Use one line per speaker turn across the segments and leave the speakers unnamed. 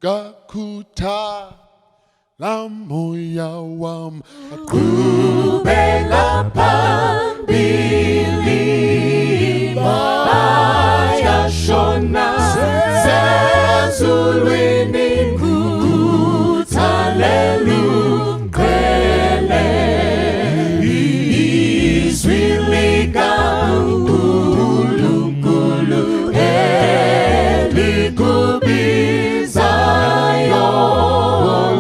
Kakhuthala moya wam.
Qhubela phambili, bayashona sezulwini, khuthalela umqhele, izwi likaNkulunkulu elikubizayo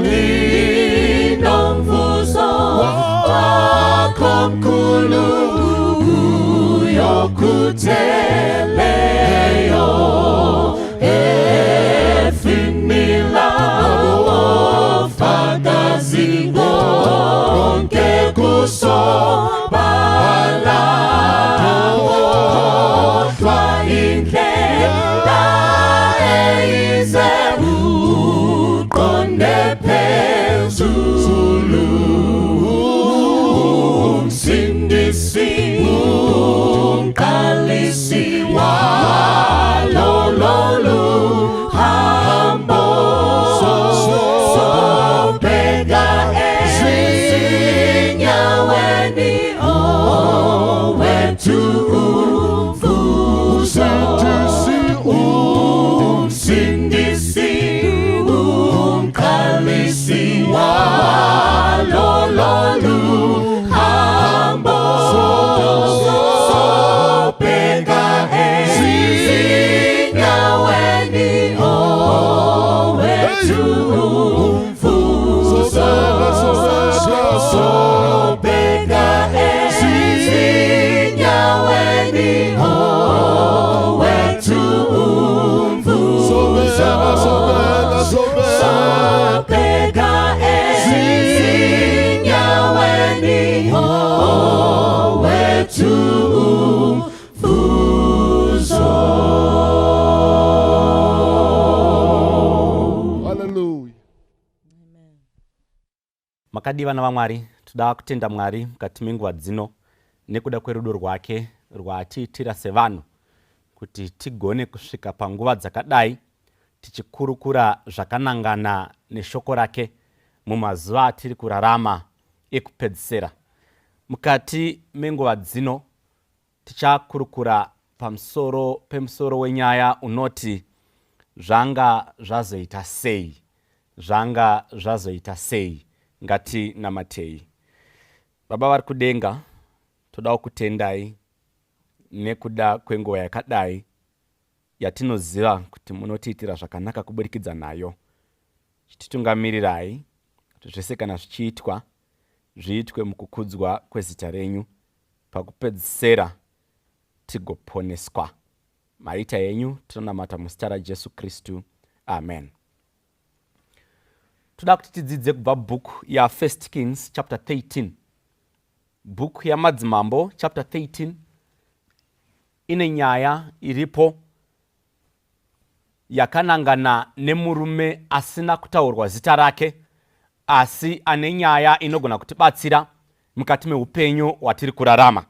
linomvuzo wakho mkhulu uyokhutheleyo efini labofakazi konke kusobala, kodwa indlela eyize uqonde phezulu, umsindisi umqalisi walo lolu hambo, sobheka ezinyaweni owethu umvuzo, umsindisi umqalisi walo lolu hambo, sobheka ezinyaweni owethu umvuzo, sobheka ezinyaweni owethu umvuzo, sobheka ezinyaweni owethu umvuzo.
Hallelujah.
Makadii, vana vaMwari? Toda kutenda Mwari mukati menguva dzino nekuda kwerudo rwake rwaatiitira sevanhu kuti tigone kusvika panguva dzakadai tichikurukura zvakanangana neshoko rake mumazuva atiri kurarama ekupedzisira. Mukati menguva dzino tichakurukura pamusoro pemusoro wenyaya unoti "Zvanga zvazoita sei? Zvanga zvazoita sei?" Ngatinamatei. Baba vari kudenga, toda kukutendai nekuda kwenguva yakadai yatinoziva kuti munotiitira zvakanaka kuburikidza nayo. Chititungamirirai kuti zvese kana zvichiitwa zviitwe mukukudzwa kwezita renyu, pakupedzisera tigoponeswa. Maita yenyu, tinonamata muzita raJesu Kristu, amen. Toda kuti tidzidze kubva bhuku yaFirst Kings chapter 13. Bhuku yaMadzimambo chapter 13 ine nyaya iripo yakanangana nemurume asina kutaurwa zita rake, asi ane nyaya inogona kutibatsira mukati meupenyu hwatiri kurarama.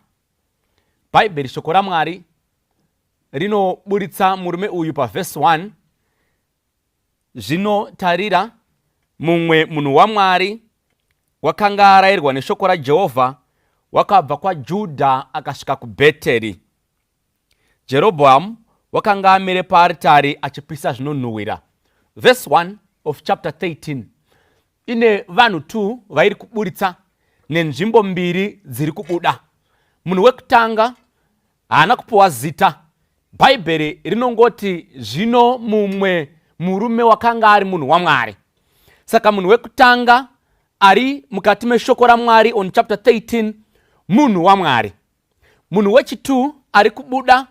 Bhaibheri, shoko raMwari, rinoburitsa murume uyu pavhesi 1: "Zvino tarira, mumwe munhu waMwari wakanga arayirwa neshoko raJehovha wakabva kwaJudha akasvika kuBheteri. Jerobhoamu wakanga amire paaritari achipisa zvinonhuhwira." Verse 1 of chapter 13 ine vanhu 2 vairi kuburitsa nenzvimbo mbiri dziri kubuda. Munhu wekutanga haana kupiwa zita. Bhaibheri rinongoti, "Zvino mumwe murume wakanga ari munhu waMwari." Saka munhu wekutanga ari mukati meshoko raMwari on chapter 13 munhu waMwari. Munhu wechi2 ari kubuda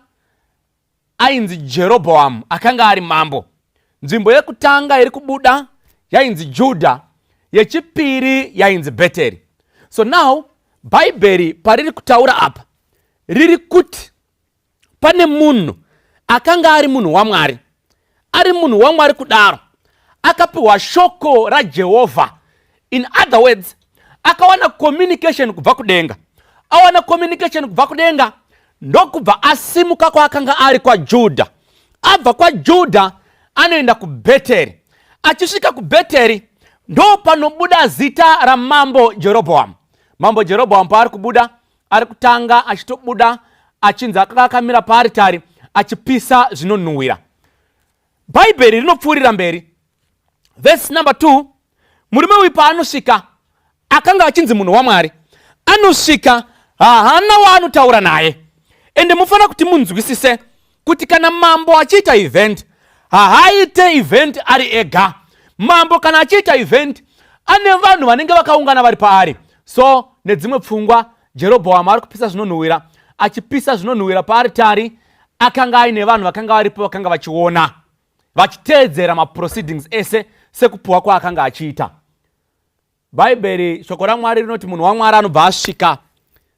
ainzi Jerobhoamu, akanga ari mambo. Nzvimbo yekutanga iri kubuda yainzi Judha, yechipiri yainzi Bheteri. So now Bhaibheri pariri kutaura apa riri kuti pane munhu akanga ari munhu waMwari. Ari munhu waMwari kudaro, akapiwa shoko raJehovha. In other words, akawana communication kubva kudenga. Awana communication kubva kudenga, ndokubva asimuka kwaakanga ari kwaJudha. Abva kwaJudha anoenda kuBheteri. Achisvika kuBheteri, ndo panobuda zita ramambo Jerobhoamu. Mambo Jerobhoamu paari kubuda, ari kutanga achitobuda achinzi akanga akamira paaritari achipisa zvinonhuhwira. Bhaibheri rinopfuurira mberi, vhesi number 2. Murume uyu paanosvika, akanga achinzi munhu waMwari, anosvika, haana waanotaura naye. Ende mufanira kuti munzwisise kuti kana mambo achiita event, haaite event ari ega. Mambo kana achiita event, ane vanhu vanenge vakaungana vari paari. So nedzimwe pfungwa, Jerobhoamu ari kupisa zvinonhuhwira. Achipisa zvinonhuhwira paaritari, akanga aine vanhu vakanga varipo, vakanga vachiona, vachiteedzera maproceedings ese sekupuwa kwaakanga achiita. Bhaibheri, shoko raMwari rinoti munhu waMwari anobva asvika.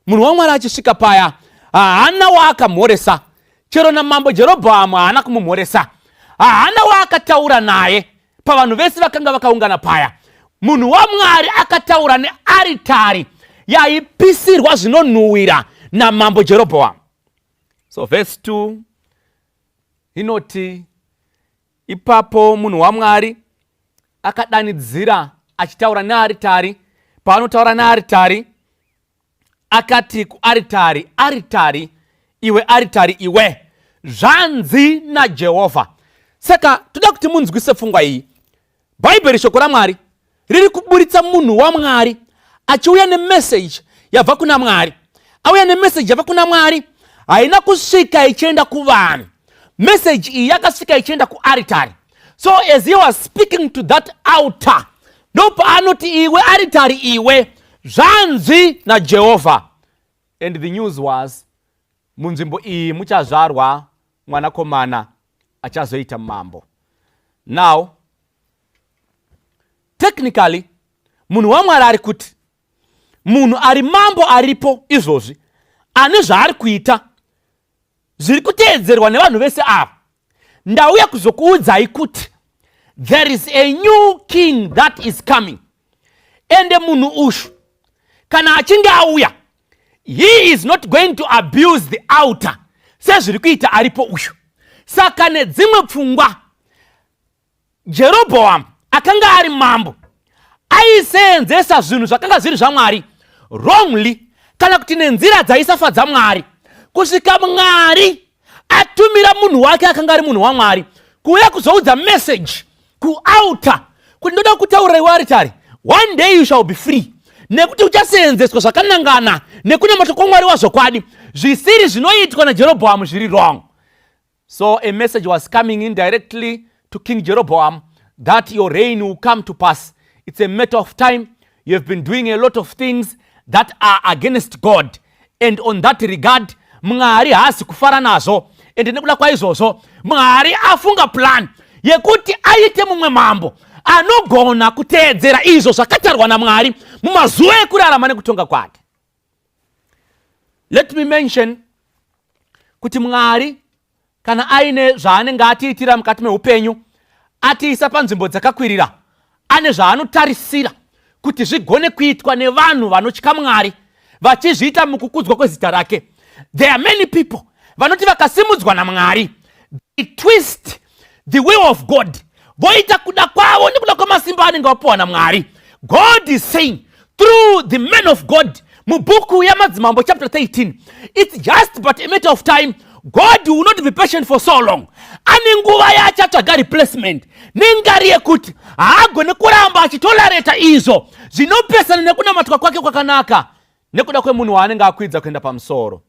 Munhu waMwari achisvika paya, haana waakamhoresa. Chero namambo Jerobhoamu haana kumumhoresa, haana waakataura naye pavanhu vese vakanga vakaungana paya. Munhu waMwari akataura nearitari yaipisirwa zvinonhuhwira namambo Jerobhoamu. So verse 2 inoti, "Ipapo munhu waMwari akadanidzira achitaura nearitari." Paanotaura nearitari, akati kuaritari, "Aritari iwe, aritari iwe, zvanzi naJehovha." Saka toda kuti munzwise pfungwa iyi. Bhaibheri, shoko raMwari, riri kuburitsa munhu waMwari achiuya nemeseji yabva kuna Mwari. Auya nemeseji yabva kuna Mwari, haina kusvika ichienda kuvanhu. Meseji iyi yakasvika ichienda kuaritari. So as he was speaking to that altar, ndopaanoti, "Iwe aritari iwe, zvanzi naJehovha." And the news was, munzvimbo iyi muchazvarwa mwanakomana achazoita mambo. Now technically, munhu waMwari ari kuti munhu ari mambo aripo izvozvi ane zvaari kuita zviri kuteedzerwa nevanhu vese ava, ndauya kuzokuudzai kuti there is a new king that is coming. Ende munhu ushu kana achinge auya, he is not going to abuse the altar sezviri kuita aripo uyu. Saka nedzimwe pfungwa, Jerobhoamu akanga ari mambo aiseenzesa zvinhu zvakanga zviri zvaMwari wrongly, kana kuti nenzira dzaisafadza Mwari, kusvika Mwari atumira munhu wake akanga ari munhu waMwari kuuya kuzoudza message kualtar kuti, "Ndoda kutaurira iwe aritari, one day you shall be free, nekuti uchaseenzeswa zvakanangana nekunamata kwaMwari wazvokwadi, zvisiri zvinoitwa naJerobhoamu zviri wrong." So a message was coming in directly to King Jeroboam that your reign will come to pass. It's a matter of time. You have been doing a lot of things that are against God. And on that regard, Mwari haasi kufara nazvo. Ende nekuda kwaizvozvo, Mwari afunga plan yekuti aite mumwe mambo anogona kuteedzera izvo zvakatarwa naMwari mumazuva ekurarama nekutonga kwake. Let me mention kuti Mwari kana aine zvaanenge atiitira mukati meupenyu, atiisa panzvimbo dzakakwirira, ane zvaanotarisira kuti zvigone kuitwa nevanhu vanotya Mwari, vachizviita mukukudzwa kwezita rake. There are many people vanoti vakasimudzwa naMwari, they twist the will of God, voita kuda kwavo nekuda kwemasimba anenge vapiwa naMwari. God is saying through the man of God mubhuku yaMadzimambo chapter 13, it's just but a matter of time. God will not be patient for so long. Ane nguva yaachatsvaga replacement, nengari yekuti haagone kuramba achitolerate izvo zvinopesana nekunamatwa kwake kwakanaka nekuda kwemunhu waanenge akwidza kuenda pamusoro.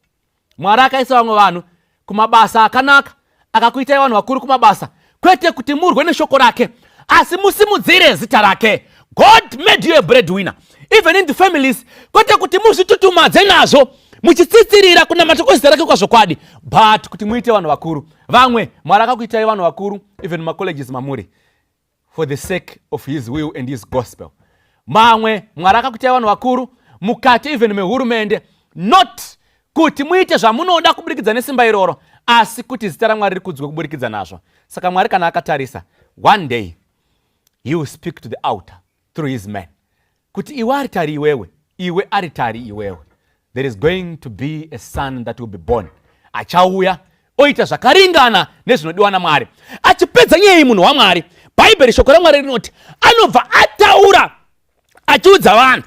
Mwari akaisa vamwe vanhu kumabasa akanaka, akakuitai vanhu vakuru kumabasa, kwete kuti murwe neshoko rake, asi musimudzire zita rake. God made you a breadwinner even in the families, kwete kuti muzvitutumadze nazvo muchitsitsirira kunamata kwezita rake kwazvokwadi, but kuti muite vanhu vakuru. Vamwe Mwari akakuitai vanhu vakuru even mumacolleges mamuri for the sake of his will and his gospel. Mamwe Mwari akakuitai vanhu vakuru mukati even mehurumende, not kuti muite zvamunoda kuburikidza nesimba iroro, asi kuti zita raMwari rikudzwe kuburikidza nazvo. Saka Mwari kana akatarisa, one day he will speak to the altar through his man kuti, "Iwe aritari iwewe, iwe aritari iwewe, there is going to be a son that will be born achauya oita zvakaringana nezvinodiwa naMwari." Achipedza nyaya iyi, munhu waMwari, Bhaibheri, shoko raMwari rinoti anobva ataura achiudza vanhu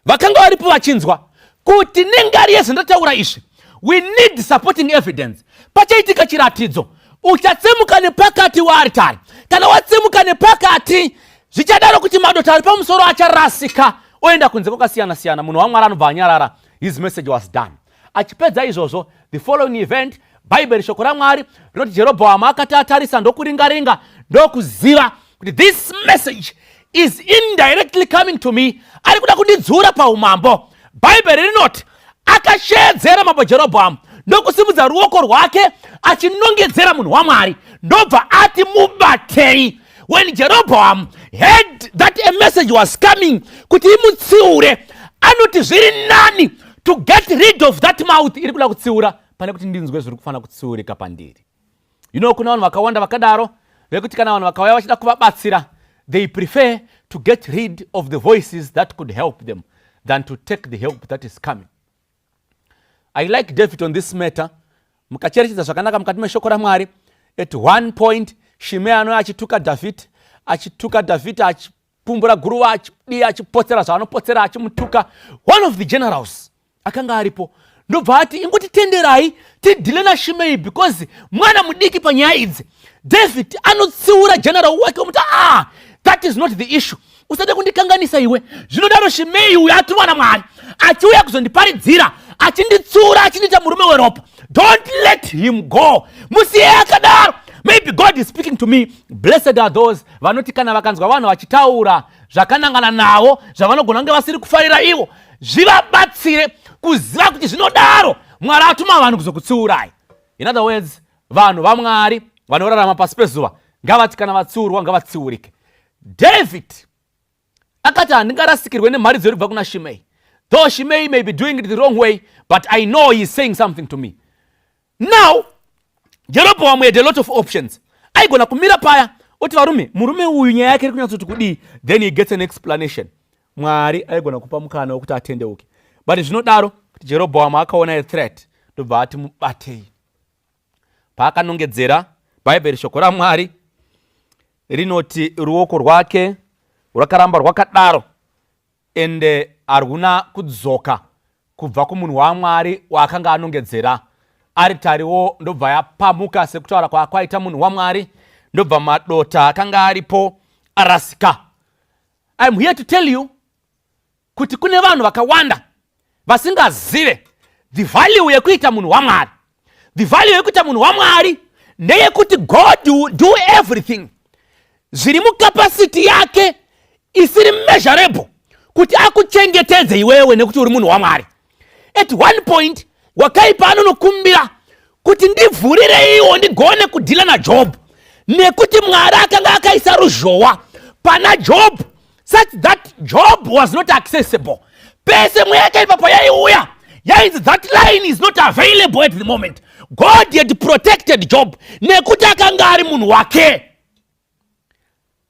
vakanga varipo vachinzwa kuti nengari yezvandataura izvi, we need supporting evidence. Pachaitika chiratidzo, uchatsemuka nepakati wearitari. Kana watsemuka nepakati, zvichadaro kuti madota ari pamusoro acharasika oenda kunze kwakasiyana-siyana. Munhu waMwari anobva anyarara. His message was done. Achipedza izvozvo, the following event, Bhaibheri, shoko raMwari rinoti Jerobhoamu akati atarisa, ndokuringaringa, ndokuziva kuti this message is indirectly coming to me, ari kuda kundidzura paumambo. Bhaibheri rinoti akashedzera mambo Jerobhoamu, ndokusimudza ruoko rwake achinongedzera munhu waMwari, ndobva ati, "Mubatei." When Jeroboam heard that a message was coming kuti imutsiure, anoti zviri nani to get rid of that mouth iri kuda kutsiura pane kuti ndinzwe zviri kufanira kutsiurika pandiri. Kuna vanhu vakawanda vakadaro vekuti kana vanhu vakauya vachida kuvabatsira, they prefer to get rid of the voices that could help them than to take the help that is coming. I like David on this matter. Mukacherechedza zvakanaka mukati meshoko raMwari, at one point Shimei anouya achituka Dhavhidhi, achituka Dhavhidhi, achipumbura guruva, achidi, achipotsera zvaanopotsera, achimutuka. One of the generals akanga aripo ndobva ati, "Ingotitenderai tideale naShimei because mwana mudiki panyaya idzi." David anotsiura general wake, omuti, "Ah, that is not the issue. Usade kundikanganisa iwe. Zvinodaro Shimei uyo atumwa naMwari achiuya kuzondiparidzira, achinditsiura, achindiita murume weropa. Don't let him go. Musiye akadaro. Maybe God is speaking to me." Blessed are those vanoti kana vakanzwa vanhu vachitaura zvakanangana navo, zvavanogona kunge vasiri kufarira ivo, zvivabatsire kuziva kuti zvinodaro Mwari atuma vanhu kuzokutsiurai. In other words, vanhu vaMwari vanorarama pasi pezuva ngavati kana vatsiurwa, ngavatsiurike. David akati, "Handingarasikirwe nemharidzo iri kubva kuna Shimei. Though Shimei may be doing it the wrong way, but I know he is saying something to me." Now Jeroboam had a lot of options. Aigona kumira paya oti, "Varume, murume uyu nyaya yake iri kunyatsoti kudii?" Then he gets an explanation. Mwari aigona kupa mukana wekuti atendeuke. But zvinodaro kuti Jeroboam akaona a threat, ndobva ati, "Mubatei." Paakanongedzera, Bhaibheri, shoko raMwari rinoti ruoko rwake rwakaramba rwakadaro, ende haruna kudzoka kubva kumunhu waMwari waakanga anongedzera. Aritariwo ndobva yapamuka sekutaura kwaakwaita munhu waMwari, ndobva madota akanga aripo arasika. I'm here to tell you kuti kune vanhu vakawanda vasingazive the value yekuita munhu waMwari. The value yekuita munhu waMwari ndeyekuti God will do everything zviri mucapacity yake isiri measurable kuti akuchengetedze iwewe nekuti uri munhu waMwari. At one point wakaipa anonokumbira kuti, "Ndivhurireiwo ndigone kudeala naJob," nekuti Mwari akanga akaisa ruzhowa pana Job such that Job was not accessible. Pese mweya yakaipa payaiuya, yainzi that line is not available at the moment. God had protected Job nekuti akanga ari munhu wake.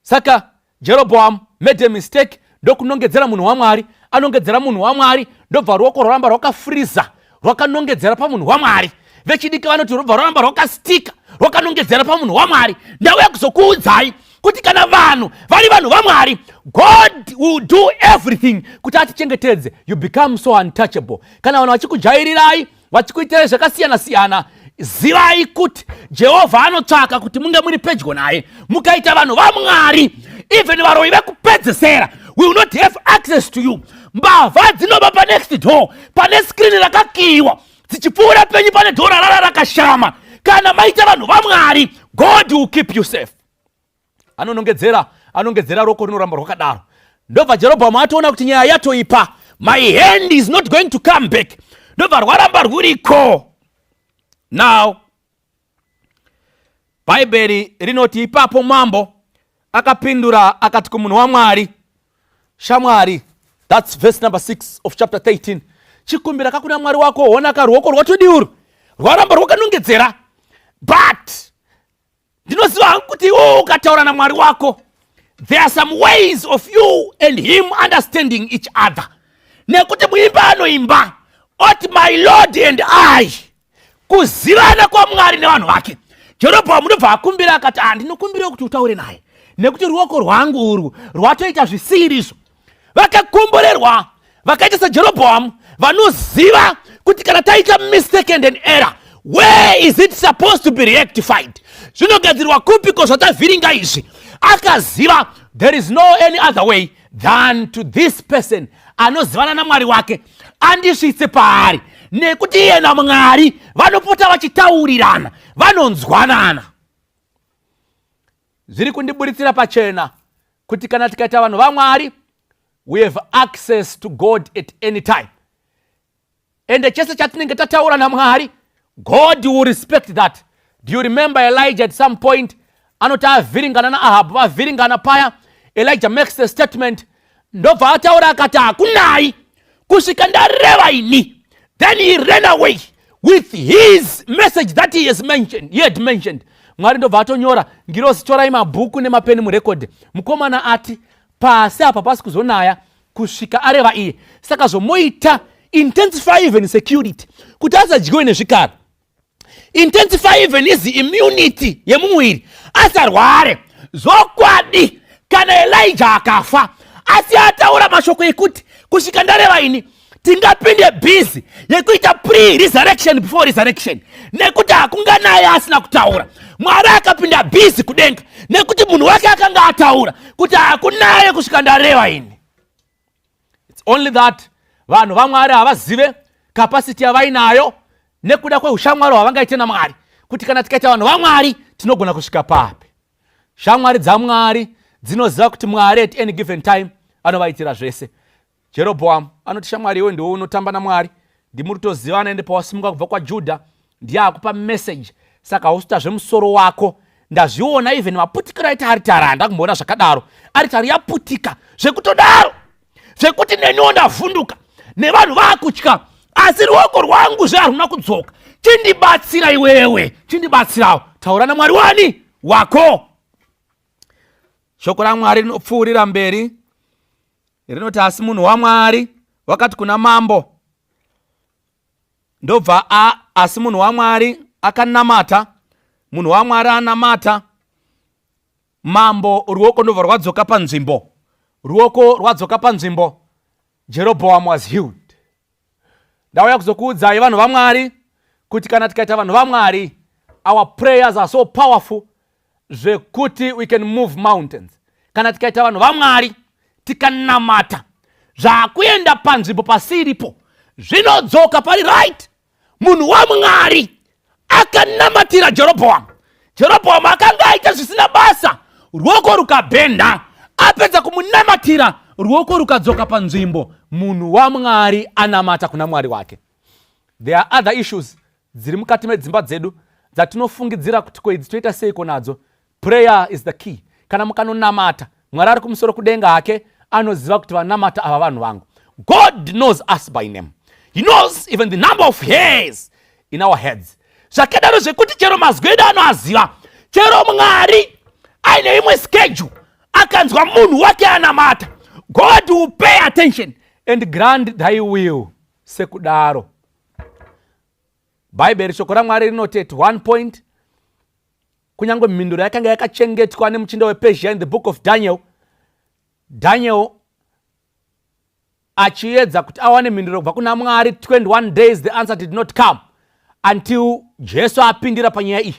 Saka Jeroboam made a mistake, ndokunongedzera munhu waMwari. Anongedzera munhu waMwari, ndobva ruoko rwaramba rwakafreeza, rwakanongedzera pamunhu waMwari. Vechidiki vanoti rwobva rwaramba rwakastika, rwakanongedzera pamunhu waMwari. Ndauya kuzokuudzai kuti kana vanhu vari vanhu vaMwari, God will do everything kuti atichengetedze. You become so untouchable. Kana vanhu vachikujairirai, vachikuitirai zvakasiyana-siyana, zivai kuti Jehovha anotsvaka kuti munge muri pedyo naye. Mukaita vanhu vaMwari, even varoi vekupedzesera will not have access to you. Mbavha dzinobva panext door pane screen rakakiyiwa, dzichipfuura penyu pane door rarara rakashama. Kana maita vanhu vaMwari, God will keep you safe. Anonongedzera, anongedzera, roko rinoramba rwakadaro. Ndobva Jerobhoamu atoona kuti nyaya yatoipa. My hand is not going to come back. Ndobva rwaramba rwuriko. Now Bhaibheri rinoti ipapo mambo akapindura akati kumunhu waMwari, "Shamwari," that's verse number 6 of chapter 13, "chikumbira kakuna Mwari wako. Hona karuoko rwatodiuru rwaramba rwakanongedzera, but ndinoziva hangu kuti iwo ukataura naMwari wako, there are some ways of you and him understanding each other, nekuti muimba anoimba oti, 'My Lord and I,' kuzivana kwaMwari nevanhu vake." Jerobhoamu ndobva akumbira akati, "Ah, ndinokumbirawo kuti utaure naye Nekuti ruoko rwangu urwu rwatoita zvisirizvo. Vakakomborerwa vakaita saJerobhoamu, vanoziva kuti kana taita mistake and an error, where is it supposed to be rectified? Zvinogadzirwa kupi ko zvatavhiringa izvi? Akaziva there is no any other way than to this person anozivana naMwari wake, andisvitse paari, nekuti iye naMwari vanopota vachitaurirana, vanonzwanana. Zviri kundiburitsira pachena kuti kana tikaita vanhu vaMwari, we have access to God at any time. Ende chese chatinenge tataura naMwari, God will respect that. Do you remember Elijah? At some point anoti avhiringana naAhabhu, vavhiringana paya, Elijah makes a statement, ndobva ataura akati, "Hakunai kusvika ndareva ini." Then he ran away with his message that he had mentioned. Mwari ndobva atonyora ngirozi, "Torai mabhuku nemapeni murekodhi. Mukomana ati pasi apa pasi kuzonaya kusvika areva iye. Saka zvomoita, intensify even security kuti asadyiwe nezvikara, intensify even his immunity yemumuviri, asarware." Zvokwadi, kana Elijah akafa asi ataura mashoko ekuti kusvika ndareva ini, tingapinde busy yekuita pre-resurrection before resurrection, nekuti hakunganaye asina kutaura. Mwari akapinda busy kudenga nekuti munhu wake akanga ataura kuti hakunaye kusvika ndareva ini. It's only that vanhu vaMwari havazive capacity yavainayo nekuda kweushamwari hwavangaite naMwari, kuti kana tikaita vanhu vaMwari tinogona kusvika papi. Shamwari dzaMwari dzinoziva kuti Mwari at any given time anovaitira zvese. Jerobhoamu anoti, "Shamwari, iwe ndiwe unotamba naMwari, ndimuri tozivana, ende pawasimuka kubva kwaJudha ndiye akupa message, saka hausuta zvemusoro wako. Ndazviona even maputikiro aita aritari, handakumboona zvakadaro. Aritari yaputika zvekutodaro, zvekuti neniwo ndavhunduka, nevanhu vaakutya, asi ruoko rwangu zve haruna kudzoka. Chindibatsira iwewe, chindibatsirawo, taura naMwari wani wako." Shoko raMwari rinopfuurira mberi, rinoti, asi munhu waMwari wakati kuna mambo, ndobva a asi munhu waMwari akanamata. Munhu waMwari anamata, mambo ruoko ndobva rwadzoka panzvimbo. Ruoko rwadzoka panzvimbo, Jeroboam was healed. Ndauya kuzokuudzai, vanhu vaMwari, kuti kana tikaita vanhu vaMwari, our prayers are so powerful zvekuti we can move mountains. Kana tikaita vanhu vaMwari, tikanamata, zvakuenda panzvimbo pasiripo zvinodzoka pari right. Munhu waMwari akanamatira Jerobhoamu. Jerobhoamu akanga aita zvisina basa, ruoko rukabhenda. Apedza kumunamatira, ruoko rukadzoka panzvimbo. Munhu waMwari anamata kuna Mwari wake. There are other issues dziri mukati medzimba dzedu dzatinofungidzira kuti ko idzi toita seiko nadzo. Prayer is the key. Kana mukanonamata, Mwari ari kumusoro kudenga hake anoziva kuti vanamata ava vanhu vangu. God knows us by name. He knows even the number of hairs in our heads, zvakadaro zvekuti chero mazwi edu anoaziva. Chero Mwari aine imwe schedule, akanzwa munhu wake anamata, God will pay attention and grant thy will. Sekudaro Bhaibheri, shoko raMwari rinoti at one point, kunyange mhinduro yakanga yakachengetwa nemuchinda wePersia in the Book of Daniel, Daniel achiedza kuti awane mhinduro kubva kuna Mwari 21 days, the answer did not come until Jesu apindira panyaya iyi.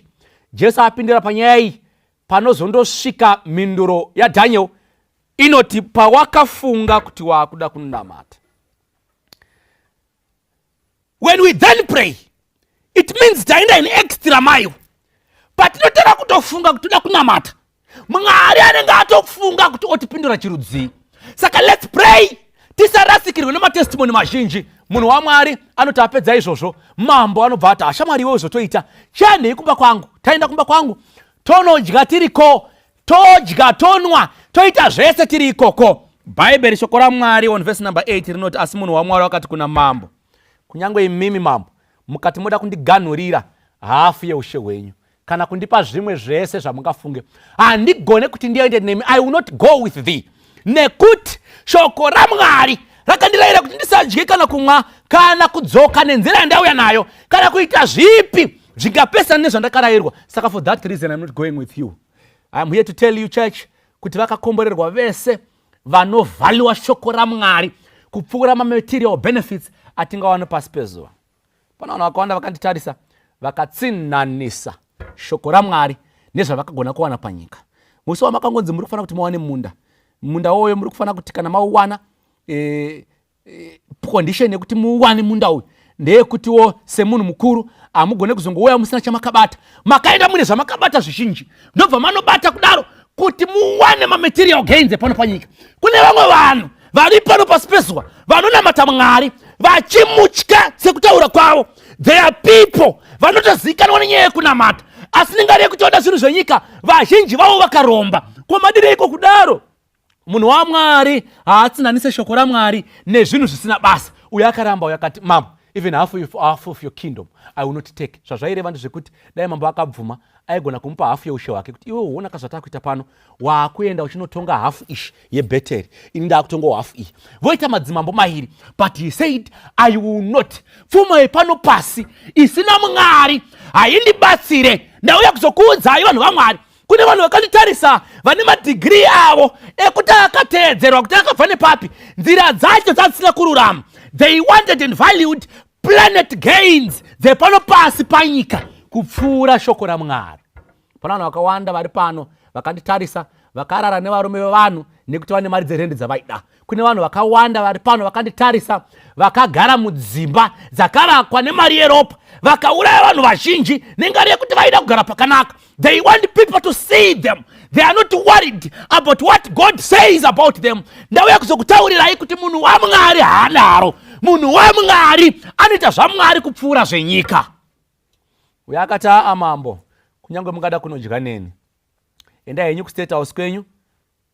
Jesu apindira panyaya iyi, panozondosvika mhinduro yaDaniel inoti, "Pawakafunga kuti waakuda kunamata." When we then pray, it means taenda in extra mile. Patinotanga kutofunga kuti toda kunamata, Mwari anenge atofunga kuti otipindura chirudzii. Saka let's pray, tisarasikirwe nematestimony mazhinji. Munhu waMwari anoti apedza izvozvo, mambo anobva ati, "Ashamwari, iwewe zvotoita, chiendei kumba kwangu. Taenda kumba kwangu, tonodya tiriko, todya, tonwa, toita zvese tiri ikoko." Bhaibheri, shoko raMwari, on verse number 8 rinoti, asi munhu waMwari wakati kuna mambo, "Kunyange imimi mambo mukati moda kundiganhurira hafu yeushe hwenyu kana kundipa zvimwe zvese zvamungafunge, handigone kuti ndiende nemi. I will not go with thee, nekuti shoko raMwari rakandirayira kuti ndisadye kana kumwa kana kudzoka nenzira yandauya nayo kana kuita zvipi zvingapesana nezvandakarayirwa. Saka for that reason I'm not going with you." I am here to tell you, church, Kuti vakakomborerwa vese vanovhaliwa shoko raMwari kupfuura mamaterial benefits atingawana pasi pezuva. Pana vanhu vakawanda vakanditarisa vakatsinhanisa shoko raMwari nezvavakagona kuwana panyika. Musi wamakangonzi muri kufanira kuti muwane munda, munda woyo muri kufanira kuti kana mauwana, condition yekuti muwane munda uyu ndeyekutiwo semunhu mukuru hamugone kuzongouya musina chamakabata. Makaenda mune zvamakabata zvizhinji, ndobva manobata kudaro kuti muwane mamaterial gains epano panyika. Kune vamwe vanhu vari pano pasi pezuva vanonamata Mwari vachimutya sekutaura kwavo. There are people vanotozivikanwa nenyaya yekunamata, asi nengari yekuti vada zvinhu zvenyika, vazhinji vavo vakaromba. Komadireiko kudaro? Munhu waMwari haatsinhanise shoko raMwari nezvinhu zvisina basa. Uyo akaramba, uyo akati, "Mambo, even half of your kingdom I will not take." Zvazvaireva ndezvekuti dai mambo akabvuma, aigona kumupa hafu yeushe hwake, kuti iwe uona kazvatakuita pano, waakuenda uchinotonga hafu ishi yeBheteri, ini ndaakutongawo hafu iyi, voita madzimambo mairi. But he said, "I will not. Pfuma yepano pasi isina Mwari haindibatsire." Ndauya kuzokuudzai, vanhu vaMwari, kune vanhu vakanditarisa vane madhigirii avo ekuti akateedzerwa kuti akabva nepapi, nzira dzacho dzadzisina kururama. They wanted and valued planet gains dzepano pasi panyika kupfuura shoko raMwari. Pana vanhu vakawanda vari pano vakanditarisa vakarara nevarume vevanhu nekuti vane mari dzerendi dzavaida. Kune vanhu vakawanda vari pano vakanditarisa vakagara mudzimba dzakavakwa nemari yeropa, vakauraya vanhu vazhinji nengari yekuti vaida kugara pakanaka. They want people to see them. They are not worried about what God says about them. Ndauya kuzokutaurirai kuti munhu waMwari haadaro. Munhu waMwari anoita zvaMwari kupfuura zvenyika. Uyo akati, "Aa mambo, kunyange mungada kunodya neni, endai henyu kuState House kwenyu,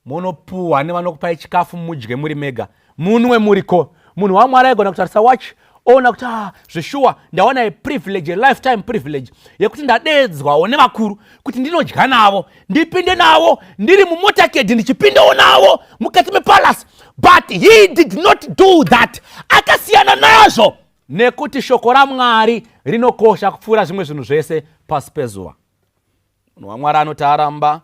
munopuhwa nevanokupai chikafu, mudye muri mega, munwe muriko." Munhu waMwari aigona kutarisa wachi oona kuti, "Ah, zveshuwa ndawana aprivilege, lifetime privilege yekuti ndadeedzwawo nevakuru kuti ndinodya navo, ndipinde navo ndiri mumotorcade, ndichipindawo navo mukati mepalace." But he did not do that. Akasiyana nazvo nekuti shoko raMwari rinokosha kupfuura zvimwe zvinhu zvese pasi pezuva. Munhu waMwari anoti aramba,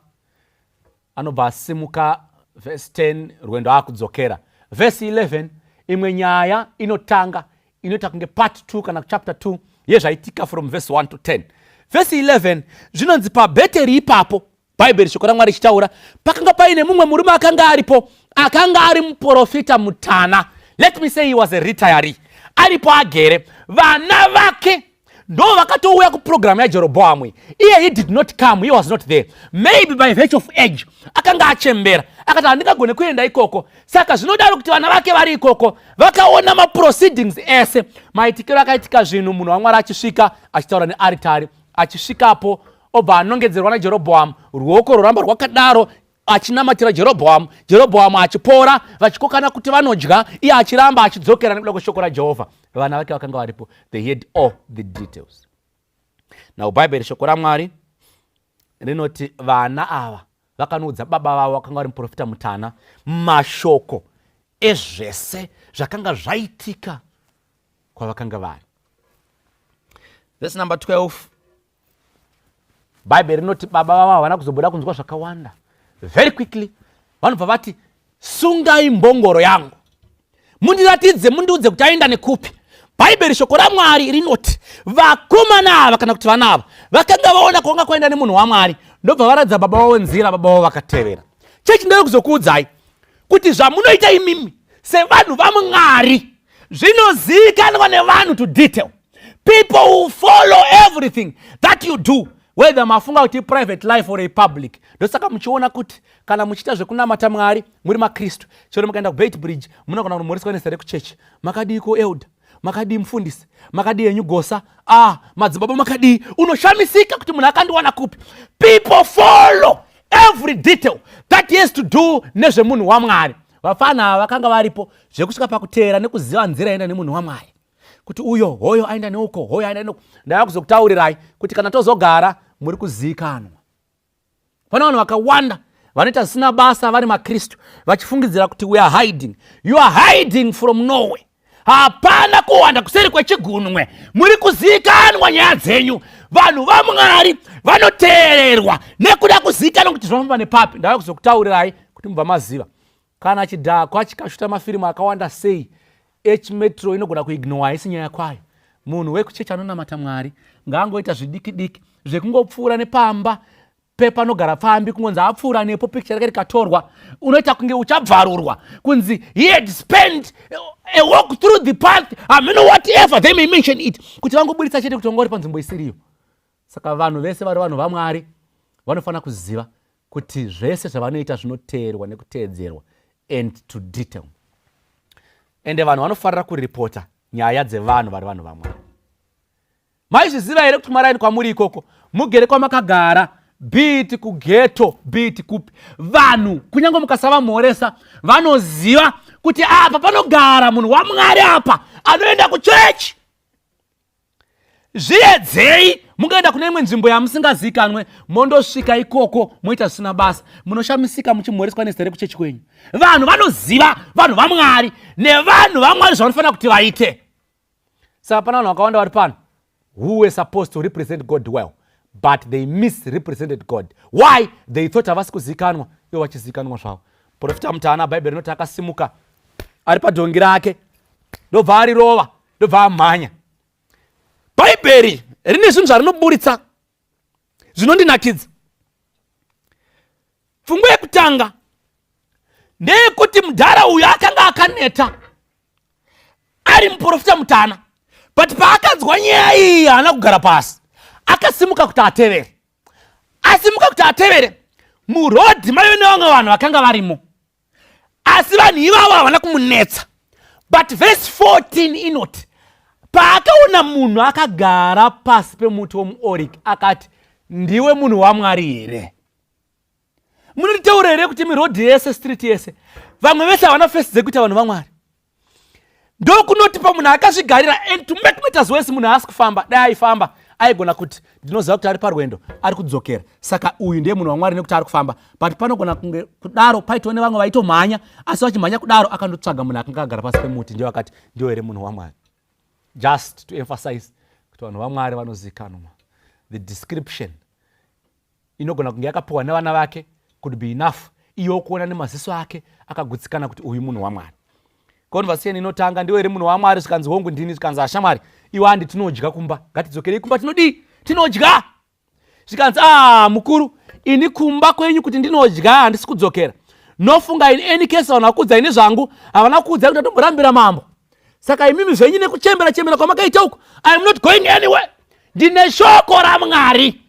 anobva asimuka. Vhesi 10, rwendo akudzokera. Vhesi 11, imwe nyaya inotanga inoita kunge part 2 kana chapter 2 yezvaitika from verse 1 to 10. Vhesi 11 zvinonzi, pabheteri ipapo, Bhaibheri shoko raMwari richitaura, pakanga paine mumwe murume akanga aripo, akanga ari muprofita mutana. Let me say he was a retiree. Aripo agere, vana vake ndo vakatouya kupurogiramu yaJerobhoamu. Iye, he did not come, he was not there, maybe by virtue of age, akanga achembera, akati, "Handingagone kuenda ikoko." Saka zvinodaro kuti vana vake vari ikoko vakaona maproceedings ese, maitikiro akaitika zvinhu, munhu waMwari achisvika achitaura nearitari. Achisvikapo, obva anongedzerwa naJerobhoamu, ruoko rworamba rwakadaro, achinamatira Jerobhoamu, Jerobhoamu achipora, vachikokana kuti vanodya, iye achiramba, achidzokera nekuda kweshoko raJehovha. Vana vake vakanga varipo, they had all the details. Now Bhaibheri shoko raMwari rinoti vana ava vakanoudza baba vavo vakanga vari muprofita mutana mashoko ezvese zvakanga zvaitika kwavakanga vari. Vhesi number 12, Bhaibheri rinoti baba vavo havana kuzobuda kunzwa zvakawanda. Very quickly vanobva vati, "Sungai mbongoro yangu, mundiratidze, mundiudze kuti aenda nekupi." Bhaibheri shoko raMwari rinoti vakomana ava, kana kuti vana ava, vakanga vaona kwanga kwaenda nemunhu waMwari, ndobva varatidza baba vavo nzira, baba vavo vakatevera. Chechi, ndeve kuzokuudzai kuti zvamunoita imimi sevanhu vaMwari zvinozivikanwa nevanhu to detail. People will follow everything that you do, whether mafunga kuti private life or a public. Ndosaka muchiona kuti kana muchiita zvekunamata Mwari muri maKristu, chero mukaenda kuBeitbridge, munogona kunomoreswa nezita rekuchechi. "Makadiiko elder? Makadii mufundisi? Makadii henyu gosa? Ah, madzibaba, makadii?" Unoshamisika kuti munhu akandiwana kupi. People follow every detail that has to do nezvemunhu waMwari. Vafana ava vakanga varipo zvekusvika pakuteera nekuziva nzira yaenda nemunhu waMwari, kuti uyo hoyo aenda neuko, hoyo aenda neuko. Ndava kuzokutaurirai kuti kana tozogara muri kuzivikanwa. Pane vanhu vakawanda vanoita zvisina basa vari maKristu, vachifungidzira kuti we are hiding. You are hiding from nowhere. Hapana kuwanda kuseri kwechigunwe, muri kuzivikanwa nyaya dzenyu. Vanhu vaMwari vanoteererwa nekuda kuzivikanwa kuti zvinofamba nepapi. Ndava kuzokutaurirai kuti mubva maziva. Kana chidhakwa chikashuta mafirimu akawanda sei, H Metro inogona kuignowa, haisi nyaya kwayo. Munhu wekuchechi anonamata Mwari ngaangoita zvidiki diki zvekungopfuura nepamba pepanogara pfambi, kungonzi apfuura nepo, picture rake rikatorwa, unoita kunge uchabvarurwa, kunzi he had spent a walk through the path. Hameno, whatever they may mention it, kuti vangoburitsa chete kuti wanga uri panzvimbo isiriyo. Saka vanhu vese vari vanhu vaMwari vanofanira kuziva kuti zvese zvavanoita zvinoteerwa nekuteedzerwa and to detail. Ende vanhu vanofarira kuripota nyaya dzevanhu vari vanhu vaMwari. Maizviziva here kuti kumaraini kwamuri ikoko, mugere kwamakagara, be it kughetto, be it kupi, vanhu kunyange mukasavamhoresa vanoziva kuti apa panogara munhu waMwari, apa anoenda kuchechi? Zviedzei, mungaenda kune imwe nzvimbo yamusingazikanwe, mondosvika ikoko moita zvisina basa, munoshamisika muchimhoreswa nezita rekuchechi kwenyu. Vanhu vanoziva vanhu vaMwari nevanhu vaMwari zvavanofanira kuti vaite. Saka pana vanhu vakawanda vari pano who were supposed to represent God well, but they misrepresented God. Why? They thought havasi kuzivikanwa, ivo vachizivikanwa zvavo. Profita Mutana, Bhaibheri rinoti akasimuka ari padhongi rake, ndobva arirova, ndobva amhanya. Bhaibheri rine zvinhu zvarinoburitsa zvinondinakidza. Pfungwa yekutanga ndeyekuti mudhara uyu akanga akaneta ari muprofita Mutana, but paakanzwa nyaya iyi haana kugara pasi, akasimuka kuti atevere. Asimuka kuti atevere, murodhi maive nevamwe vanhu vakanga varimo, asi vanhu ivavo havana kumunetsa. But verse 14 inoti paakaona munhu akagara pasi pemuti womuoriki, akati, "Ndiwe munhu waMwari here?" Munonditaura here kuti mirodhi yese, street yese, vamwe vese havana face dzekuita vanhu vaMwari? Ndokunoti pamunhu akazvigarira, and to make matters worse, munhu haasi kufamba. Dai aifamba aigona kuti, "Ndinoziva kuti ari parwendo, ari kudzokera, saka uyu ndiye munhu waMwari nekuti ari kufamba." But panogona kunge kudaro paitova nevamwe vaitomhanya, asi vachimhanya kudaro akandotsvaga munhu akanga agara pasi pemuti, ndiyo akati, "Ndiyo here munhu waMwari?" Just to emphasize kuti vanhu vaMwari vanozikanwa. The description inogona kunge yakapiwa nevana vake could be enough iyo kuona nemaziso ake akagutsikana kuti uyu munhu waMwari. Conversation inotanga, "Ndiwe here munhu waMwari?" Zvikanzi, "Hongu, ndini." Zvikanzi, "Ashamwari, iwe handi tinodya kumba, ngatidzokerei kumba." "Tinodii?" "Tinodya." Zvikanzi, "A ah, mukuru, ini kumba kwenyu kuti ndinodya handisi kudzokera. Nofunga in any case vanhu vakuudzai nezvangu, havana kuudzai kuti atomborambira mambo. Saka imimi zvenyu nekuchembera chembera kwamakaita uku, I am not going anywhere. Ndine shoko raMwari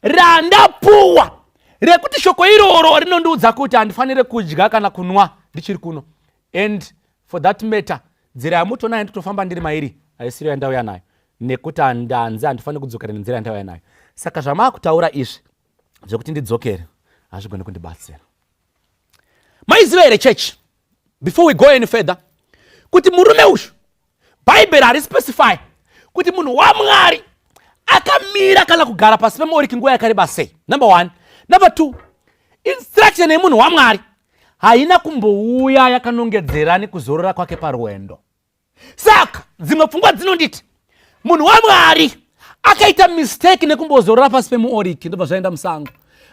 randapuwa, rekuti shoko iroro rinondiudza kuti handifaniri kudya kana kunwa ndichiri kuno. And for that matter, nzira yamutonayo nditofamba ndiri mairi haisiriyo yandauya nayo, nekuti handanzi handifaniri kudzokera nenzira yandauya nayo. Saka zvamaakutaura izvi zvekuti ndidzokere hazvigoni kundibatsira." Maiziva here, church, before we go any further, kuti murume uyu, Bhaibheri harispecify kuti munhu waMwari akamira kana kugara pasi pemuoriki nguva yakareba sei? Number one. Number two, instruction yemunhu waMwari haina kumbouya yakanongedzera nekuzorora kwake parwendo. Saka dzimwe pfungwa dzinonditi munhu waMwari akaita mistake nekumbozorora pasi pemuoriki, ndobva zvaenda musango.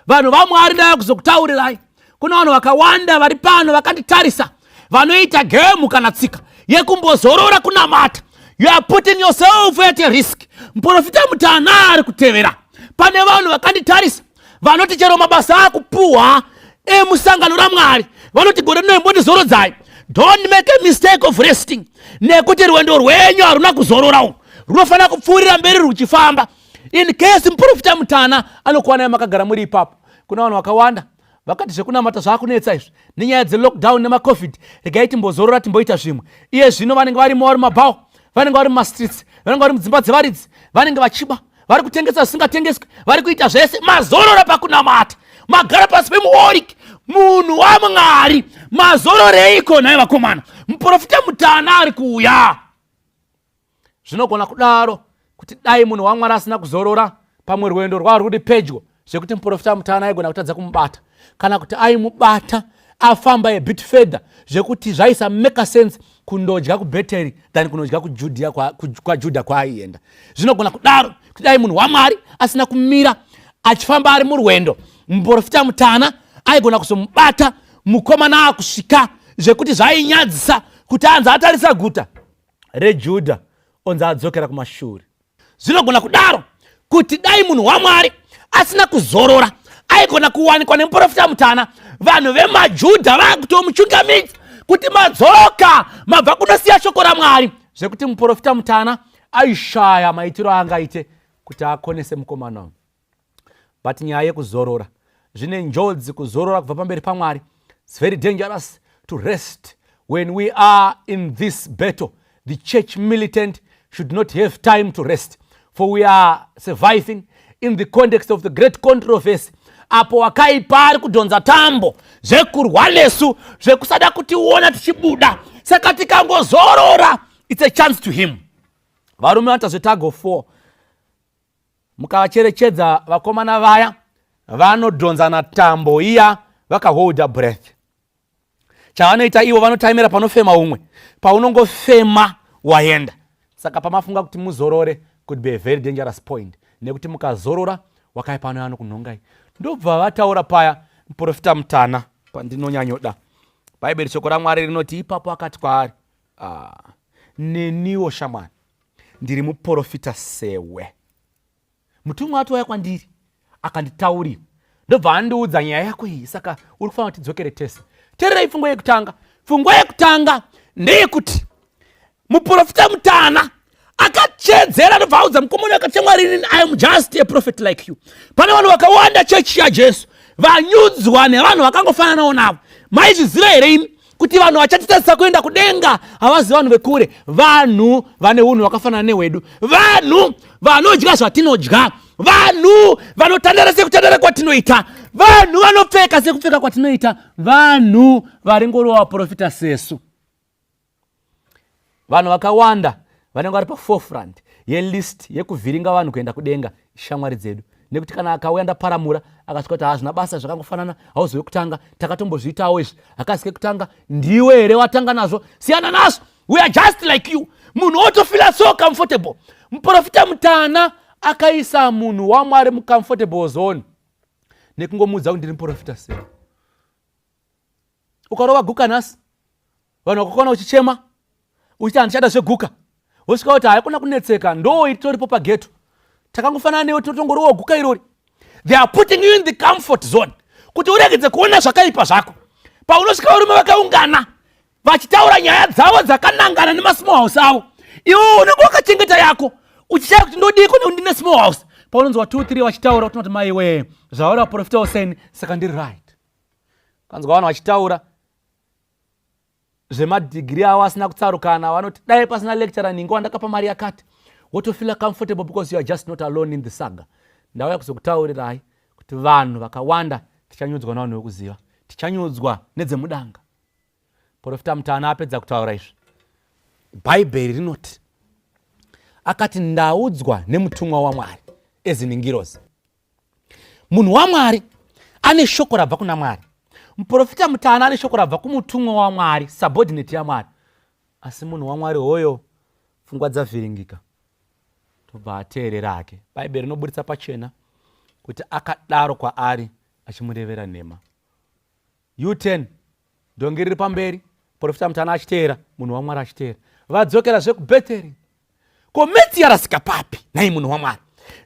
Vanhu vaMwari, ndaya kuzokutaurirai, kuna vanhu vakawanda vari pano vakanditarisa vanoita gemu kana tsika yekumbozorora kunamata. You are putting yourself at a risk. Muprofita Mutana ari kutevera. Pane vanhu vakanditarisa vanoti chero mabasa akupuhwa emusangano raMwari vanoti, "Gore rino imbondizorodzai." Don't make a mistake of resting, nekuti rwendo rwenyu haruna kuzorora, runofanira kupfuurira mberi ruchifamba. In case muprofita Mutana anokuwanai makagara muri ipapo, kuna vanhu vakawanda vakati zvekunamata zvaakunetsa izvi nenyaya dzelockdown nemaCOVID, regai timbozorora, timboita zvimwe. Iye zvino vanenge varimo, vari mumabhawa, vanenge vari mumastreets, vanenge vari mudzimba dzevaridzi, vanenge vachiba, vari kutengesa zvisingatengeswi, vari kuita zvese. Mazorora pakunamata, magara pasi pemuoriki. Munhu waMwari, mazororeiko nhai vakomana? Muprofita Mutana ari kuuya. Zvinogona kudaro kuti dai munhu waMwari asina kuzorora, pamwe rwendo rwava rwuri pedyo zvekuti muprofita Mutana aigona kutadza kumubata, kana kuti aimubata.
Afamba a bit further zvekuti zvaisa make sense kundodya kuBheteri than kunodya kuJudhia, kwaJudha kwaaienda. Zvinogona kudaro kuti dai munhu waMwari asina kumira achifamba ari murwendo, muprofita mutana aigona kuzomubata mukomana akusvika zvekuti zvainyadzisa kuti anzi atarisa guta reJudha onzi adzokera kumashure. Zvinogona kudaro kuti dai munhu waMwari asina kuzorora, aigona kuwanikwa nemuprofita mutana, vanhu vemaJudha vakutomuchungamidza kuti madzoka mabva kunosiya shoko raMwari, zvekuti muprofita mutana aishaya maitiro aangaite kuti akonese mukomana uyu. But nyaya yekuzorora, zvine njodzi kuzorora kubva pamberi paMwari. It's very dangerous to rest when we are in this battle. The church militant should not have time to rest, for we are surviving in the context of the great controversy, apo wakaipa ari kudhonza tambo zvekurwa nesu, zvekusada kutiona tichibuda. Saka tikangozorora, it's a chance to him. Varume vanoita zvetug of war, mukavacherechedza vakomana vaya, vanodhonzana tambo iya vakaholda breath. Chavanoita ivo, vanotaimira panofema umwe. Paunongofema, waenda. Saka pamafunga kuti muzorore could be a very dangerous point, nekuti mukazorora, wakaipa ano anokunhongai. Ndobva vataura paya muprofita mutana. Pandinonyanyoda Bhaibheri, shoko raMwari rinoti, "Ipapo akati kwaari, 'Ah, neniwo shamwari ndiri muprofita sewe. Mutumwa atouya kwandiri akanditaurira, ndobva andiudza nyaya yako iyi. Saka uri kufanira kuti tidzokere tese.'" Teererai pfungwa yekutanga. Pfungwa yekutanga ndeyekuti muprofita mutana akachedzera, ndobva audza mukomana, akati, "Shamwari, I am just a prophet like you." Pane vanhu vakawanda, chechi yaJesu, vanyudzwa nevanhu vakangofananawo navo. Maizviziva here imi kuti vanhu vachatitadzisa kuenda kudenga havazi vanhu vekure? Vanhu vane unhu hwakafanana nehwedu, vanhu vanodya zvatinodya, vanhu vanotandara sekutandara kwatinoita, vanhu vanopfeka sekupfeka kwatinoita, vanhu vari ngorova vaprofita sesu. Vanhu vakawanda vanenge vari paforefront yelist yekuvhiringa vanhu kuenda kudenga shamwari dzedu, nekuti kana akauya ndaparamura, akasvika kuti, "Hazvina basa, zvakangofanana, hauzive kutanga, takatombozviitawo izvi, hakasi kekutanga, ndiwe here watanga nazvo? Siyana nazvo, we are just like you." Munhu otofeela so comfortable. Muprofita mutana akaisa munhu waMwari mucomfortable zone nekungomuudza kuti, "Ndiri muprofita sei." Ukarova guka nhasi, vanhu vakakuona uchichema uchiti, "Handichada zveguka," wosvika kuti, "Haikona kunetseka, ndo itoripo pageto, takangofanana newe, tinotongorowa guka irori." They are putting you in the comfort zone kuti uregedze kuona zvakaipa zvako. Paunosvika varume vakaungana vachitaura nyaya dzavo dzakanangana nemasmall house avo, iwe unenge wakachengeta yako, uchishaya kuti ndodiko nekuti ndine small house. Paunonzwa 2 3 vachitaura, utinoti, "Maiwe, zvavari vaprofita useni, saka ndiri right." Kanzwa vanhu vachitaura zvemadhigiri avo asina kutsarukana, vanoti, "Dai pasina lecturer ningi wandakapa mari yakati." Wotofeela comfortable because you are just not alone in the saga. Ndauya kuzokutaurirai kuti vanhu vakawanda tichanyudzwa navanhu vekuziva, tichanyudzwa nedzemudanga. Profita mutana apedza kutaura izvi, Bhaibheri rinoti akati, "Ndaudzwa nemutumwa waMwari," eziningirozi. Munhu waMwari ane shoko rabva kuna Mwari. Muprofita mutana ane shoko rabva kumutumwa waMwari, subordinate yaMwari. Asi munhu waMwari hoyo, pfungwa dzavhiringika, tobva ateerera hake. Bhaibheri rinoburitsa pachena kuti akadaro kwaari achimurevera nhema. U10, dhongi riri pamberi, profita mutana achiteera, munhu waMwari achiteera. Vadzokera zvekubheteri. "Ko metsi yarasika papi nhai munhu waMwari?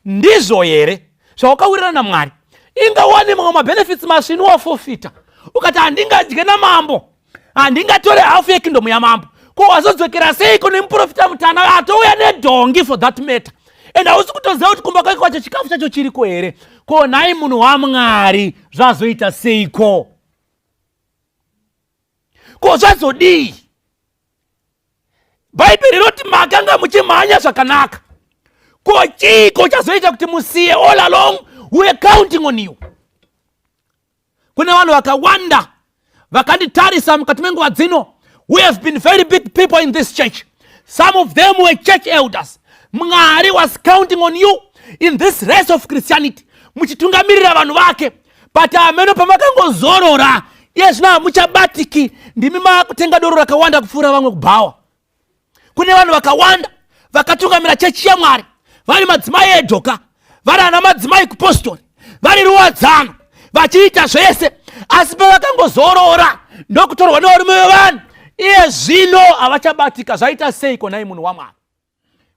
Ndizvo here zvawakawirirana naMwari? Inga wane mamwe mabenefits masvinu wafofita, ukati handingadye namambo, handingatore hafu yekingdom yamambo. Ko wazodzokera seiko nemuprofita mutana atouya nedhongi for that matter, and hausi kutoziva kuti kumba kwake kwacho chikafu chacho chiriko here? Ko nhai munhu waMwari, zvazoita seiko? Ko zvazodii? Bhaibheri rinoti makanga muchimhanya zvakanaka. Ko chiiko chazoita kuti musiye? All along we are counting on you." Kune vanhu vakawanda vakanditarisa mukati menguva dzino. We have been very big people in this church. Some of them were church elders. Mwari was counting on you in this race of Christianity, muchitungamirira vanhu vake, but ameno pamakangozorora. Iye zvino hamuchabatiki, ndimi maakutenga doro rakawanda kupfuura vamwe kubhawa. Kune vanhu vakawanda vakatungamira chechi yaMwari, vari madzimai edhoka, vari ana madzimai kupostori, vari ruwadzano, vachiita zvese, asi pavakangozorora ndokutorwa nevarume vevanhu, iye zvino havachabatika. Zvaita seiko nhai munhu waMwari?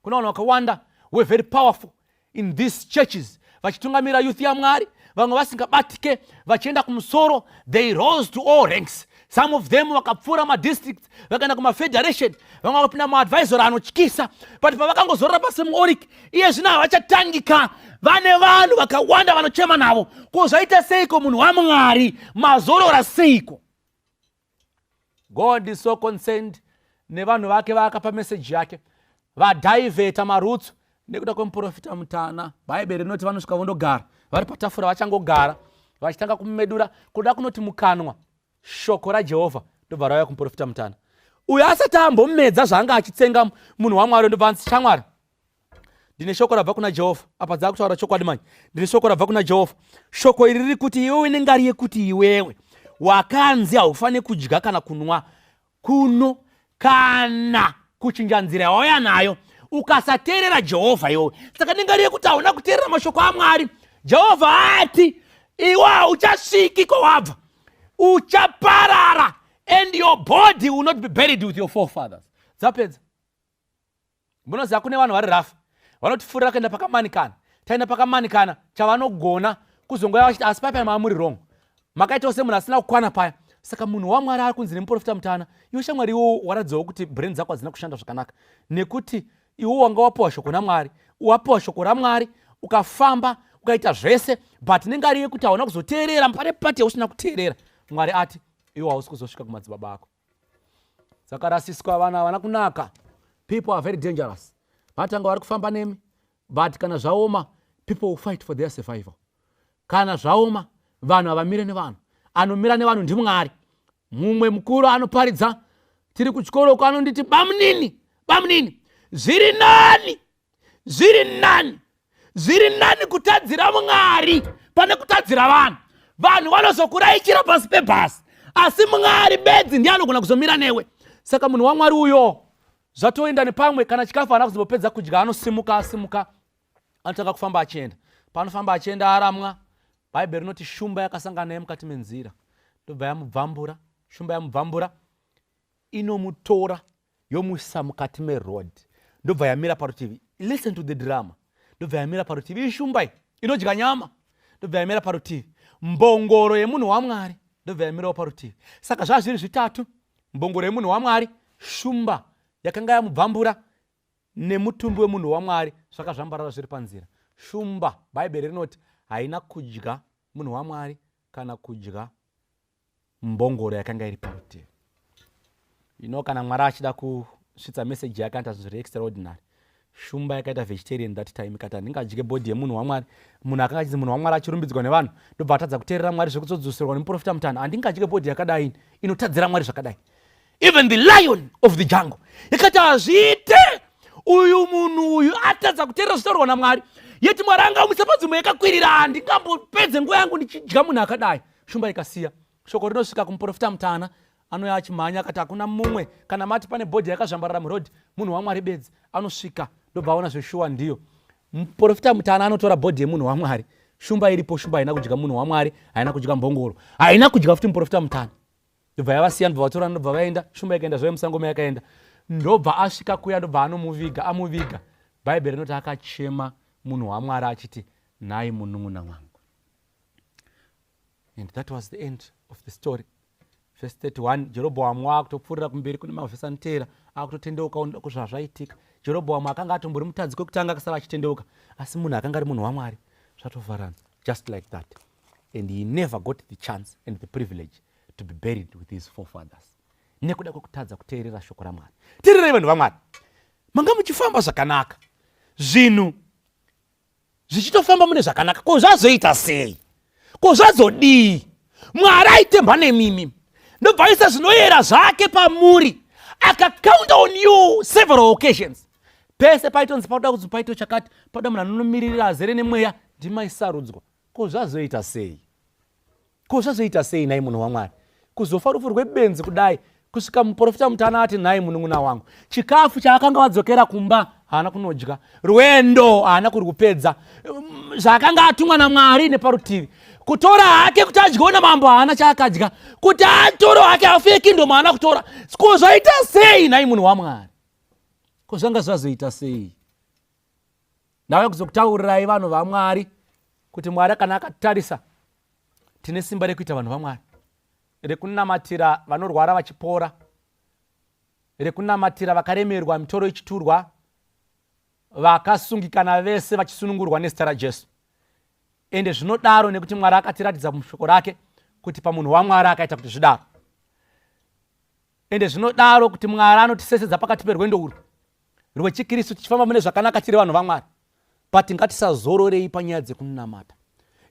Kuna vanhu vakawanda were very powerful in these churches, vachitungamira youth yaMwari, vamwe vasingabatike, vachienda kumusoro. They rose to all ranks. Some of them vakapfuura madistricts, vakaenda kumafederation, vamwe vakapinda muadvisory anotyisa, but pavakangozorora pasi muoric, iye zvino havachatangika. Vane vanhu vakawanda vanochema navo. Ko zvaita seiko, munhu waMwari? Mazorora seiko? God is so concerned nevanhu vake vaakapa meseji yake. Vadhaivheta marutsu nekuda kwemuprofita mutana. Bhaibheri rinoti vanosvika vondogara vari patafura, vachangogara vachitanga kumedura kuda kunoti mukanwa, shoko raJehovha ndobva rauya kumuprofita mutana uyo asati ambomedza zvaanga achitsenga. Munhu waMwari ndobva anzi, "Shamwari, ndine shoko rabva kuna Jehovha." Apa dzaa kutaura chokwadi manje. "Ndine shoko rabva kuna Jehovha. Shoko iri riri kuti iwewe nengari yekuti iwewe wakanzi haufaniri kudya kana kunwa kuno kana kuchinja nzira yawauya nayo ukasateerera Jehovha iwewe. Saka nengari yekuti hauna kuteerera mashoko aMwari, Jehovha ati iwe hauchasviki kwawabva, uchaparara, and your body will not be buried with your forefathers." Dzapedza. Munoziva kune vanhu vari rafu vanotifurira kuenda pakamanikana. Taenda pakamanikana, chavanogona kuzongoya vachiti, "Asi paipai maamuri wrong, makaitawo semunhu asina kukwana paya." Saka munhu waMwari ari kunzi nemuprofita mutana, "Iwe shamwari, iwo waradzawo kuti brain dzako hadzina kushanda zvakanaka, nekuti iwo wanga wapiwa shoko naMwari, wapiwa shoko raMwari, ukafamba, ukaita zvese, but nengari yekuti hauna kuzoteerera pane pati yausina kuteerera, Mwari ati iwo hausi kuzosvika kumadzibaba ako." Dzakarasiswa vana, havana kunaka. People are very dangerous. Vatanga vari kufamba nemi, but kana zvaoma, people will fight for their survival. Kana zvaoma, vanhu havamire nevanhu. Anomira nevanhu ndiMwari. Mumwe mukuru anoparidza, tiri kuchikoro, anonditi, "Bamunini, bamunini, zviri nani, zviri nani, zviri nani kutadzira Mwari pane kutadzira vanhu. Vanhu vanozokuraichira pasi pebhasi, asi Mwari bedzi ndiye anogona kuzomira newe." Saka munhu waMwari uyo zvatoenda nepamwe, kana chikafu haana kuzombopedza kudya. Anosimuka, asimuka anotanga kufamba achienda. Paanofamba achienda, aramwa, Bhaibheri rinoti shumba yakasangana naye mukati menzira, ndobva yamubvambura. Shumba yamubvambura, inomutora, yomuisa mukati meroad, ndobva yamira parutivi. Listen to the drama. Ndobva yamira parutivi. Ishumba iyi inodya nyama. Ndobva yamira parutivi. Mbongoro yemunhu waMwari ndobva yamirawo parutivi. Saka zvaa zviri zvitatu: mbongoro yemunhu waMwari, shumba yakanga yamubvambura, nemutumbi wemunhu waMwari, zvakazvambarara zviri panzira. Shumba, Bhaibheri rinoti, haina kudya munhu waMwari kana kudya mbongoro yakanga iri parutivi. Kana Mwari achida kusvitsa meseji yake, anoita zvinhu zviri extraordinary. Shumba yakaita vegetarian that time, ikati, "Handingadye body yemunhu waMwari." Munhu akanga achinzi munhu waMwari, achirumbidzwa nevanhu, ndobva atadza kuteerera Mwari zvekutodzoserwa nemuprofita mutana. "Handingadye body yakadai, inotadzira Mwari zvakadai." Even the lion of the jungle ikati, "Hazviite, uyu munhu uyu atadza kuteerera zvitaurwa naMwari, yeti Mwari angamuisa panzvimbo yakakwirira. Handingambopedze nguva yangu ndichidya munhu akadai." Shumba ikasiya. Shoko rinosvika kumuprofita mutana. Anouya achimhanya, akati, "Hakuna mumwe, kana mati pane body yakazvambarara muroad, munhu waMwari bedzi." Anosvika, ndobva aona zveshuwa ndiyo. Muprofita mutana anotora body yemunhu waMwari. Shumba iripo. Shumba haina kudya munhu waMwari, haina kudya mbongoro, haina kudya futi muprofita mutana. Ndobva yavasiya, ndobva vatora, ndobva vaenda. Shumba ikaenda zvayo musango mayakaenda. Ndobva asvika kuya, ndobva anomuviga. Amuviga, Bhaibheri rinoti akachema munhu waMwari achiti, "Nhai munun'una wangu." And that was the end of the story. Verse 31, Jerobhoamu waakutopfuurira kumberi kune mavhesi anoteera, akutotendeuka kuzvazvaitika. Jerobhoamu akanga atombori mutadzi kwekutanga, akasara achitendeuka, asi munhu akanga ari munhu waMwari, zvatovharana just like that, and he never got the chance and the privilege to be buried with his forefathers nekuda kwekutadza kuteerera shoko raMwari. Teererai, vanhu vaMwari. Manga muchifamba zvakanaka, zvinhu zvichitofamba mune zvakanaka. Ko zvazoita sei? Ko zvazodii? Mwari aitemba nemimi, ndobva aisa zvinoyera zvake pamuri, akacount on you several occasions. Pese paitonzi pauda kuti paito chakati, pauda munhu anonomiririra azere nemweya, ndimaisarudzwa. Ko zvazoita sei? Ko zvazoita sei nai munhu waMwari? Kuzofa rufu rwebenzi kudai kusvika muprofita mutana ati nhai munun'una wangu, chikafu chaakanga vadzokera kumba haana kunodya, rwendo haana kurwupedza, zvaakanga atumwa naMwari neparutivi kutora hake kuti adyiwe namambo haana chaakadya, kuti atoro hake hafu yekingdom haana kutora. Ko zvaita sei nhai munhu waMwari? Ko zvanga zvazoita sei? Ndauya kuzokutaurirai vanhu vaMwari kuti Mwari kana akatarisa tine simba rekuita vanhu vaMwari, rekunamatira vanorwara vachipora, rekunamatira vakaremerwa mitoro ichiturwa, vakasungikana vese vachisunungurwa nezita raJesu. Ende zvinodaro nekuti Mwari akatiratidza mushoko rake kuti pamunhu waMwari akaita kuti zvidaro. Ende zvinodaro kuti Mwari anotisesedza pakati perwendo urwu rwechikristu tichifamba mune zvakanaka tiri vanhu vaMwari. But ngatisazororei panyaya dzekunamata.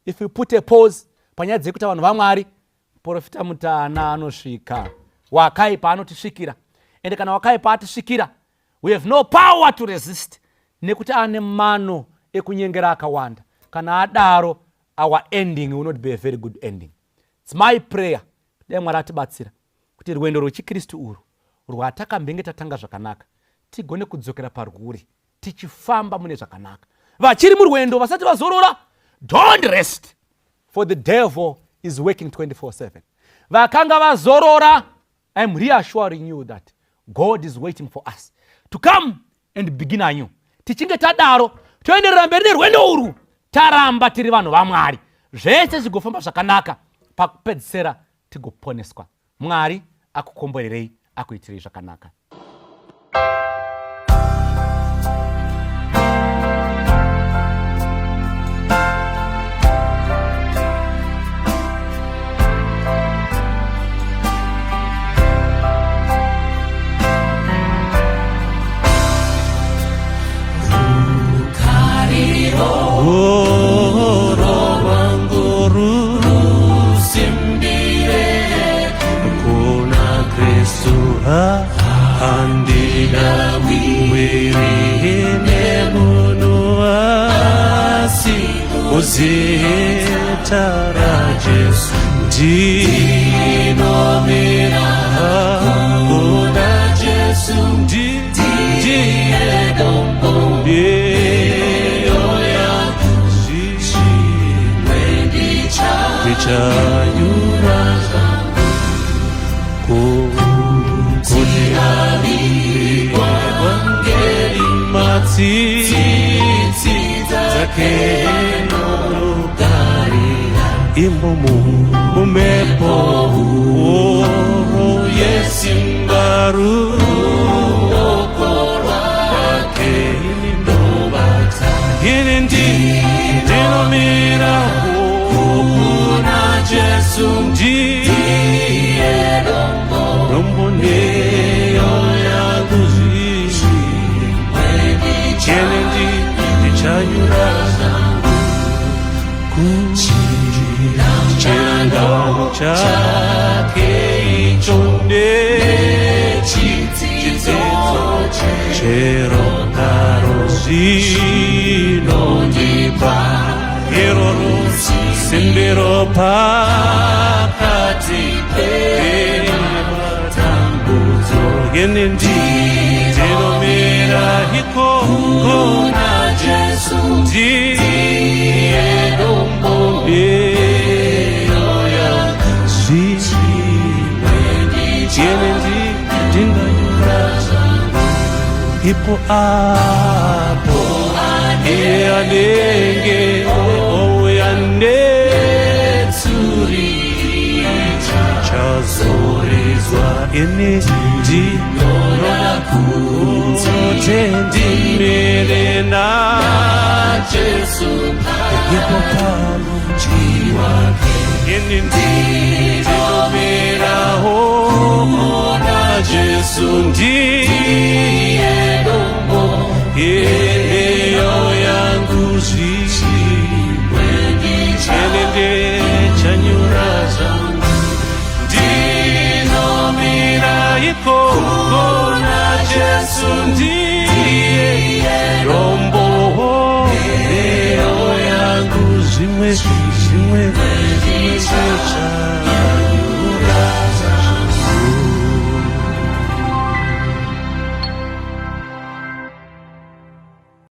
If you put a pause panyaya dzekuita vanhu vaMwari, Profita Mutana anosvika, wakaipa anotisvikira. Ende kana wakaipa atisvikira, we have no power to resist, nekuti ane mano ekunyengera akawanda. Kana adaro, our ending will not be a very good ending. It's my prayer, dai Mwari atibatsira kuti rwendo rwechikristu urwu rwatakambenge tatanga zvakanaka tigone kudzokera parwuri tichifamba mune zvakanaka. Vachiri murwendo vasati vazorora, don't rest, for the devil is working 24/7. Vakanga vazorora, I am reassuring you that God is waiting for us to come and begin anew. Tichinge tadaro toenderera mberi nerwendo urwu, taramba tiri vanhu vaMwari, zvese zvigofamba zvakanaka, pakupedzisira tigoponeswa. Mwari akukomborerei, akuitirei zvakanaka.
Zita raJesu ndinomira kuna Jesu, ndiye dombo ndichanyura kuti evangeri matsitsi dzake norugarira imomo mumhepo huru yesimba ruoko rwake ndobata ini ndinomira kuna Jesu, ndiye dombo neyo yangu zvimwe ndichene ndichanyura kuchirangano chake icho nechitsidzo chero karo zvinondipa iroro simbiro pakati pematambudzo. Ini ndinomira ikoko na Jesu, ndiye dombo ipo apo iye anenge ouya netsuri chazoridzwa, ini ndinoda kuti ndimire naJesu ipo pano. Ini ndinomiraho kuna Jesu, ndiye dombo.